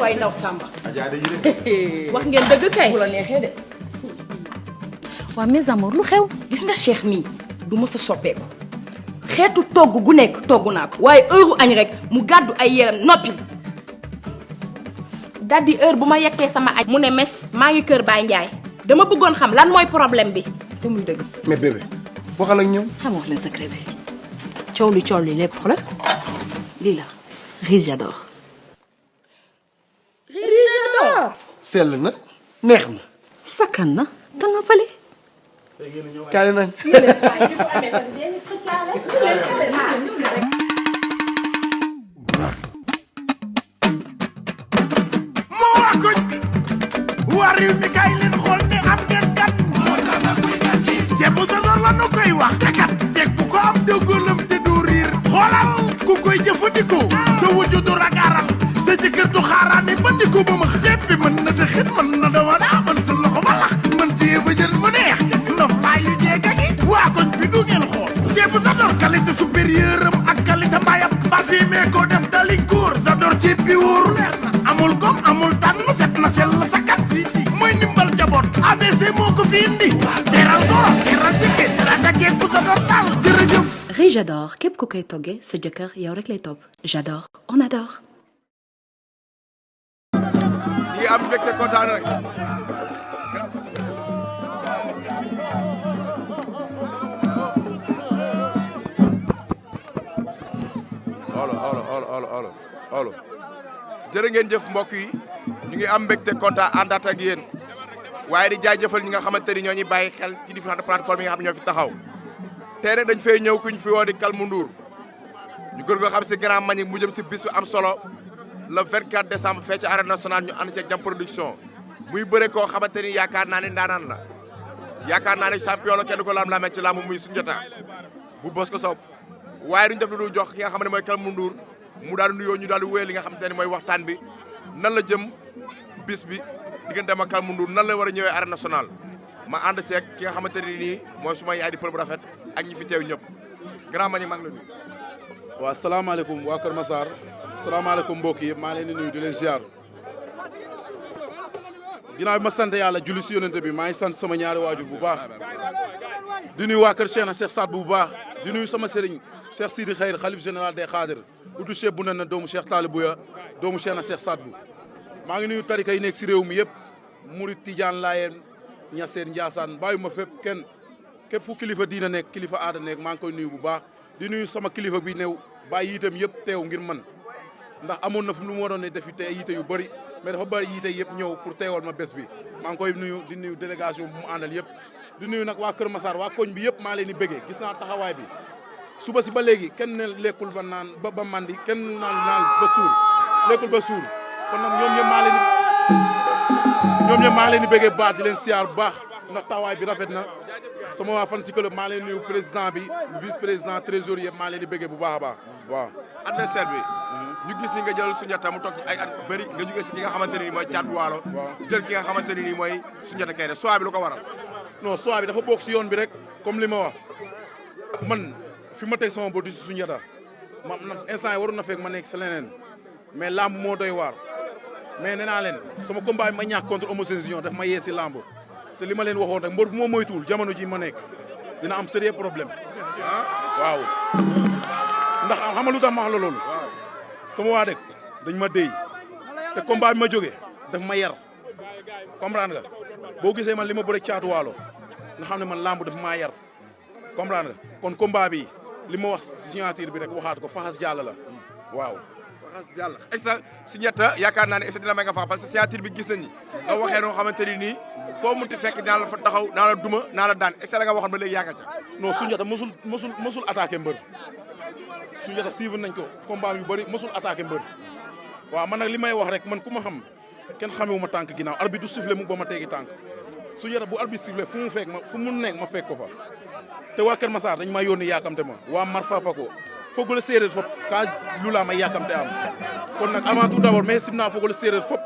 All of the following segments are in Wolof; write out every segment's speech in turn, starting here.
waaye ndaw Samba. wax ngeen dëgg kay. bu la neexee de. waa mes amours lu xew. gis nga Cheikh mii du mës a soppeeku xeetu togg gu nekk togg naa ko waaye heure añ rek mu gàddu ay yeram noppi. daldi heure bu ma yekkee sama añ. mu ne mes maa ngi kër Baye Ndiaye. dama bëggoon xam lan mooy problème bi. te muy dëgg. mais bébé waxal ak ñoom. xam wax leen secret bi coow li lépp xoolal lii la Riz j'adore. Riz j'adore. sell na neex na. sakkan na te na fale. kaale nañ. moo waa koñ waa réew mi kay leen xool ne am ngeen gan. ceeb bu Zador la nu koy wax kakat. ceeb bu ko am dëggalam te du riir. xoolal ku koy jëfandikoo. sa wujju du ragaaral. sa jëkkër du xaaraani ba di ko ba ma. ceeb bi mën na dëxit mën na dama daa mën sa loxo ba lax. mën ci ba jël mu neex. ndof laa yu jeega gi. waa koñ bi du ngeen xool. ceeb bu Zador qualité supérieure am ak qualité mbayam. parfumé ko def dali góor. Zador ceeb bi wóoru leer na. amul gom amul tànn set na sell sa kat. si mooy ndimbal jaboot. ABC moo ko fi indi. teral goro teral jëkkër teral nga jeeg bu Zador daal jërëjëf. Riz j'adore képp ku koy toggee sa jëkkër yow rek lay topp j'adore on adore. ñi ngi am mbégte kontaan rek. olo jërë ngeen jëf mbokk yi ñu ngi am mbégte kontaan àndaat ak yéen waaye di jaajëfal ñi nga xamante ni ñoo ñuy bàyyi xel ci différentes plateformes yi nga xam ne ñoo fi taxaw tey rek dañ fay ñëw kuñ fi woo di Calme Ndour ñu gën ko xam si Grand Mbagnick mu jëm si bis bi am solo le 24 décembre fee ci arène nationale ñu ànd ci Jam Production muy bëre koo xamante ni yaakaar naa ne ndaanaan la yaakaar naa ne champion la kenn ko lam-lamee ci lamb muy Soundiata bu bës ko soob waaye duñ def lu dul jox ki nga xam ne mooy Calme Ndour mu daal di nuyoo ñu daal di wéyal li nga xamante ne mooy waxtaan bi nan la jëm bis bi digganteem ak Calme Ndour nan la war a ñëwee arène nationale ma ànd seeg ki nga xamante ne nii mooy suma yaay di pël bu rafet ak ñi fi teew ñëpp Grand Mbagnick maa ngi la nuyu. waaw salaamaaleykum waa Kër Massar salaamaaleykum mbokk yi maa leen di nuyu di leen ziar ginnaaw bi ma sant yàlla julli si yonente bi maa ngi sant sama ñaari waajur bu baax di nuyu waa kër Cheikh na Cheikh Saad bu baax di nuyu sama sëriñ Cheikh Sidi Khayr xalif général des Khadir utu Cheikh bu nen na doomu Cheikh Talibouya doomu Cheikh na Cheikh Saad bu maa ngi nuyu tarika yi nekk si réew mi yëpp Murid Tidiane Laayeen Ñaseen Njaasaan bàyyi ma fépp kenn képp fu kilifa diina nekk kilifa aada nekk maa ngi koy nuyu bu baax di nuyu sama kilifa bi néew bàyyi yiitam yëpp teew ngir man ndax amoon na fu mu waroon ne defi te yiite yu bëri mais dafa bëri yiite yëpp ñëw pour teewal ma bés bi maa ngi koy nuyu di nuyu délégation bu mu àndal yëpp di nuyu nag waa Kër Massar waa koñ bi yëpp maa leen di bëggee gis naa taxawaay bi suba si ba léegi kenn ne lekkul ba naan ba mandi kenn naan ba suur lekkul ba suur kon nag ñoom ñëpp maa leen di bëggee baax di leen siyaar bu baax ndax taxawaay bi rafet na sama waa fan si club maa leen nuyu président bi vice président trésorier maa leen di bëggee bu baax a baax waaw. adversaire bi ñu gis ni nga jël Soundiata mu toog ci ay at bëri nga jógee si ki nga xamante ne nii mooy Thiatou Walo jël ki nga xamante ne nii mooy Soundiata Keita choix bi lu ko waral. non choix bi dafa bokk si yoon bi rek comme li ma wax man fi ma teg sama bët si Soundiata ma instant yi waroon na fekk ma nekk si leneen mais lamb moo doy waar mais nee naa leen sama combat bi ma ñàkk contre Eumeu Sène Junior daf ma yee si lamb te li ma leen waxoon rek mbër bu moo moytuwul jamono ji ma nekk dina am sérieux problème waaw ndax xam nga lu tax ma wax la loolu sama waa dëkk dañ ma déy te combat bi ma jógee daf ma yar comprendre nga boo gisee man li ma bëre Thiatou Walo nga xam ne man lamb daf maa yar comprendre nga kon combat bi li ma wax si signature bi rek waxaat ko faxas jàll la waaw. faxas jàll exa Soundiata yaakaar naa ne est-ce que dina may nga fax parce que signature bi gis nañu nga waxee noo xamante ni nii foo munti fekk naa la fa taxaw naa la duma naa la daan est-ce que da nga waxoon ba léegi yaakaar ca. non Soundiata mosul attaqué mbër Soundiata suivre nañ ko combat yu bëri mosul attaqué mbër waaw man nag li may wax rek man ku ma xam kenn xamewu ma tànk ginnaaw arbitre du sifflé mu ba ma teegi tànk Soundiata bu arbitre sifflé fu mu nekk ma fekk ko fa te waa Kër Massar dañ ma yónni yaakamte ma waa Mar Fafako fogole séeréer fop ka lula ma yaakamte am kon nag avant tout d'abord mais simna fogole séeréer fop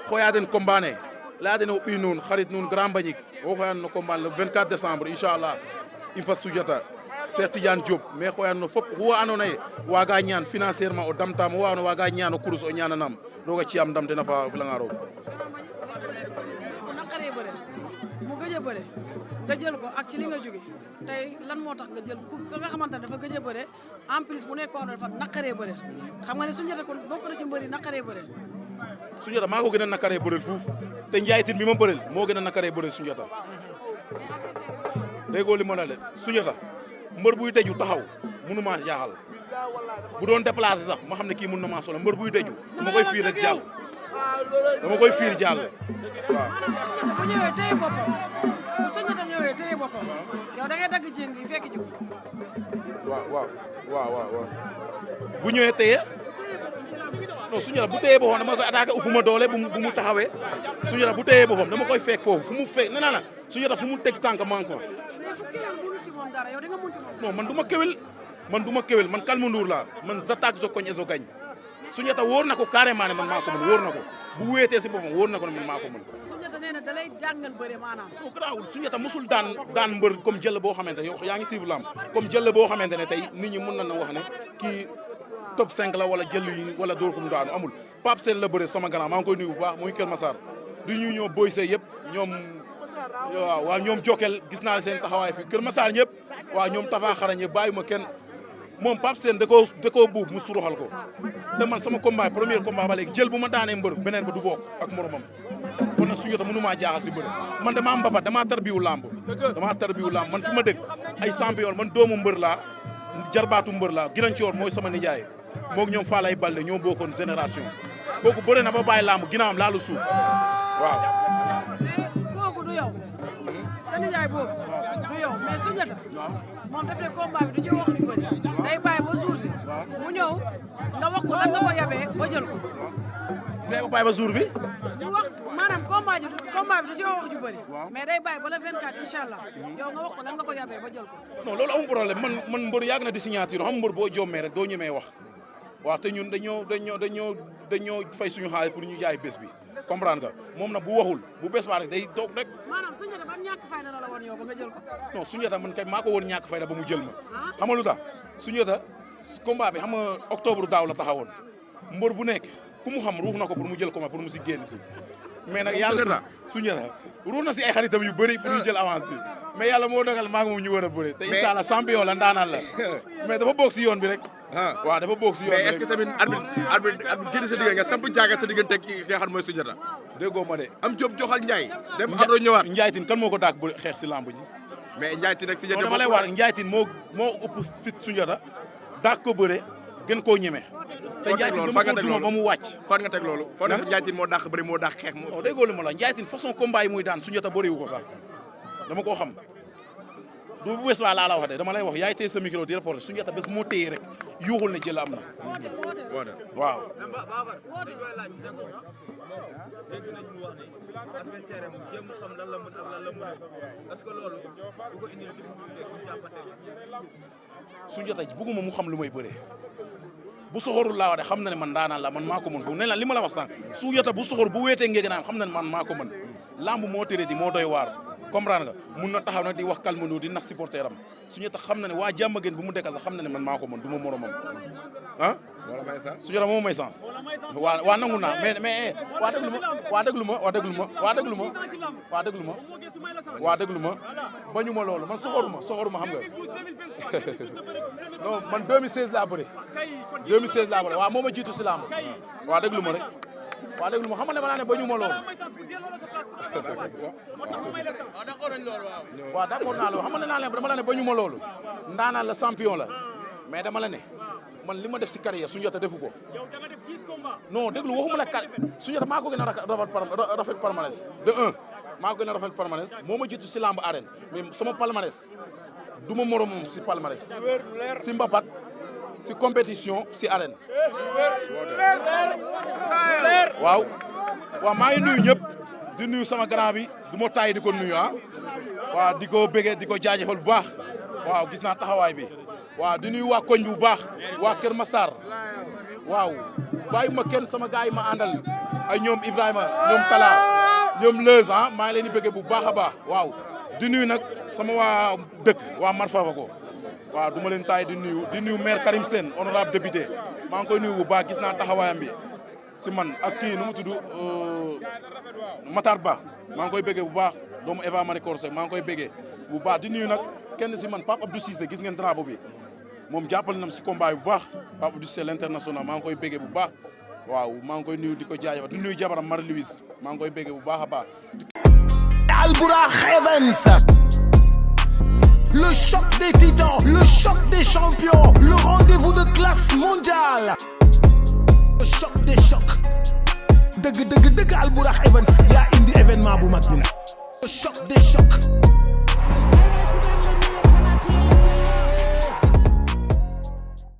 xoya den combat ne leya den o ɓiy nuun xarit nuun Grand Mbagnick o xoyan no combat le 24 décembre inchallah in fa Soundiata Cheikh Tidiane Diop mais xoyanno fop wo andoona yee waaga ñaan financièrement o damtaam o waaga ñaan o kurus o ñaananam roog a ci'am ndam ten a fa filanga roog naqaree bëre mu gëj a bëre nga jël ko ak ci li nga jóge tey lan moo tax nga jël ku nga xamante ne dafa gëj a bëre en plus bu nekkoon dafa naqaree bëre xam nga ne Soundiata kon bokk na ci mbëri naqaree bëre Soundiata maa ko gën a naqaree bëreel fuuf te Ndiaye Tine bi ma bëreel moo gën a naqaree bëreel Soundiata déggoo li ma la leen Soundiata mbër buy tëju taxaw mënu maa jaaxal bu doon déplacé sax ma xam ne kii mën na maa solo mbër buy tëju dama koy fiir rek jàll dama koy fiir jàll waaw. bu ñëwee téye boppam bu Soundiata ñëwee téye boppam yow da ngay dagg jéng yi fekk ji ko. waaw bu ñëwee téye non Soundiata bu téye boppam dama koy attaqué fu ma doole bu mu taxawee Soundiata bu téye boppam dama koy fekk foofu fu mu fekk nee naa la Soundiata fu mu teg tànk man ko non man du ma kéwél man Calme Ndour laa man j'attaque je cogne et je gagne Soundiata wóor na ko carrément ne man maa ko mën wóor na ko bu wéetee si boppam wóor na ko ne man maa ko mën. Soundiata nee na da lay jàngal bëre maanaam. non garaawul Soundiata mosul daan mbër comme jël boo xamante ne yow yaa ngi suivre lamb comme jël boo xamante ne tey nit ñi mën na wax ne kii top 5 la wala jël yi wala dóor ko mu daanu amul Pape Sène la bëre sama grand maa ngi koy nuyu bu baax muy Kër Massar du ñu ñoo boy see yëpp ñoom waaw ñoom Jokal gis naa seen taxawaay fi Kër Massar ñëpp waaw ñoom Tafa xarañ ñëpp bàyyi ma kenn moom Pape Sène da koo buub mu suruxal ko te man sama combat premier combat ba léegi jël bu ma daanee mbër beneen ba du bokk ak moromam kon nag Soundiata mënu maa jaaxal si bëre man damaa mbabat damaa tarbiwu lamb man fi ma dëkk ay champion man doomu mbër laa jarbaatu mbër laa Girancoor mooy sama nijaay moog ñoom Falaye Balde ñoo bokkoon génération kooku bëre na ba bàyyi lamb ginnaawam laalu suuf waaw. kooku du yow sa nijaay boobu du yow mais Soundiata moom daf ne combat bi du ci wax lu bëri day bàyyi ba jour si mu ñëw nga wax ko lan nga ko yabee ba jël ko. day ko bàyyi ba jour bi. ñu wax maanaam combat bi du ci wax ju bëri mais day bàyyi ba le 24 incha allah yow nga wax ko lan nga ko yabee ba jël ko. non loolu amul problème man mbër yàgg na di signature xam mbër boo jommee rek doo ñemee wax waaw te ñun dañoo fay suñu xaalis pour ñu jaay bés bi comprendre nga moom nag bu waxul bu bés baa rek day toog rek. maanaam Soundiata ban ñàkk fayda la woon yow ba nga jël ko. non Soundiata man kay maa ko woon ñàkk fayda ba mu jël ma xam nga lu tax Soundiata combat bi xam nga octobre daaw la taxawoon mbër bu nekk ku mu xam ruux na ko pour mu jël ko ma pour mu si génn si mais nag yàlla Soundiata ruux na si ay xaritam yu bëri pour ñu jël avance bi mais yàlla moo dogal maa ngi moom ñu war a bëre te incha allah champion la ndaanaan la mais dafa bokk si yoon bi rek waaw dafa bokk si yoon bi mais est-ce que tamit arbitre génn sa diggante nga samp jaaga sa diggante ki nga xam mooy Soundiata déggoo ma de am Diop joxal Ndiaye dem ardo ñëwaat Ndiaye Tine kan moo ko daak bu xeex si lamb ji mais Ndiaye Tine ak Soundiata dama lay wax Ndiaye Tine moo ëpp fit Soundiata daak ko bëre gën koo ñeme te Ndiaye Tine dama ko duma ba mu wàcc fan nga teg loolu foo def Ndiaye Tine moo dàq bëri moo dàq xeex moo déggoo li ma la Ndiaye Tine façon combat yi muy daan Soundiata bëriwu ko sax dama koo xam du bu bés baa laa la wax de dama lay wax yaay téye sa micro di reporter Soundiata bés moo téye rek yuuxul ne jël am na waaw Soundiata bëgguma mu xam lu may bëree bu soxorul laa wax de xam na ne man daanaan la man maa ko mën foofu ne la li ma la wax sànq Soundiata bu soxor bu weetee ngeen naan xam na ne man maa ko mën lamb moo téré di moo doy waar comprendre nga mun na taxaw nag di wax Calme Ndour di nax supporter am Soundiata xam na ne waa jàmm gën bu mu dekkal sax xam na ne man maa ko mën du ma moromam ah Soundiata moo may sens waa nangu naa mais waa déglu ma bañu ma loolu man soxoruma xam nga non man 2016 laa bëre waaw moo ma jiitu si lamb waa déglu ma rek waa déglu ma xam nga ne ma naa ne bañu ma loolu waaw d'accord naa loolu xam nga ne naa leen dama la ne bañu ma loolu ndaanaan la champion la mais dama la ne man li ma def si carrière Soundiata defu ko non déglu waxuma la carrière Soundiata maa ko gën a rafet palmarès de 1 maa ko gën a rafet palmarès moo ma jiitu si lamb arène mais sama palmarès du ma moromam si palmarès si mbapat si compétition si arène waaw maa ngi nuyu ñëpp di nuyu sama grand bi du ma taay di ko nuyu waaw di ko bëggee di ko jaajëfal bu baax waaw gis naa taxawaay bi waaw di nuyu waa koñ bi bu baax waa Kër Massar waaw bàyyi ma kenn sama gars yi ma àndal ay ñoom Ibrahima ñoom Talla ñoom Leuz maa ngi leen di bëggee bu baax a baax waaw di nuyu nag sama waa dëkk waa Marfafa ko waaw du ma leen taay di nuyu maire Karim Sène honorable député maa ngi koy nuyu bu baax gis naa taxawaayam bi si man ak kii nu mu tudd Matar Ba maa ngi koy béggee bu baax doomu Eva Marie Corsé maa ngi koy béggee bu baax di nuyu nag kenn si man Pape Abdou Cissé gis ngeen drapeau bi moom jàppale nam si combat bi bu baax Pape Abdou Cissé l'international maa ngi koy béggee bu baax waaw maa ngi koy nuyu di ko jaajëfal di nuyu jabaram Marie Louise maa ngi koy béggee bu baax a baax. Albourakh Events, le choc des titans, le choc des champions, le rendez-vous de classe mondiale, le choc des chocs. Dëgg Albourakh Events yaa indi événement bu mag bi nag. Le choc des chocs.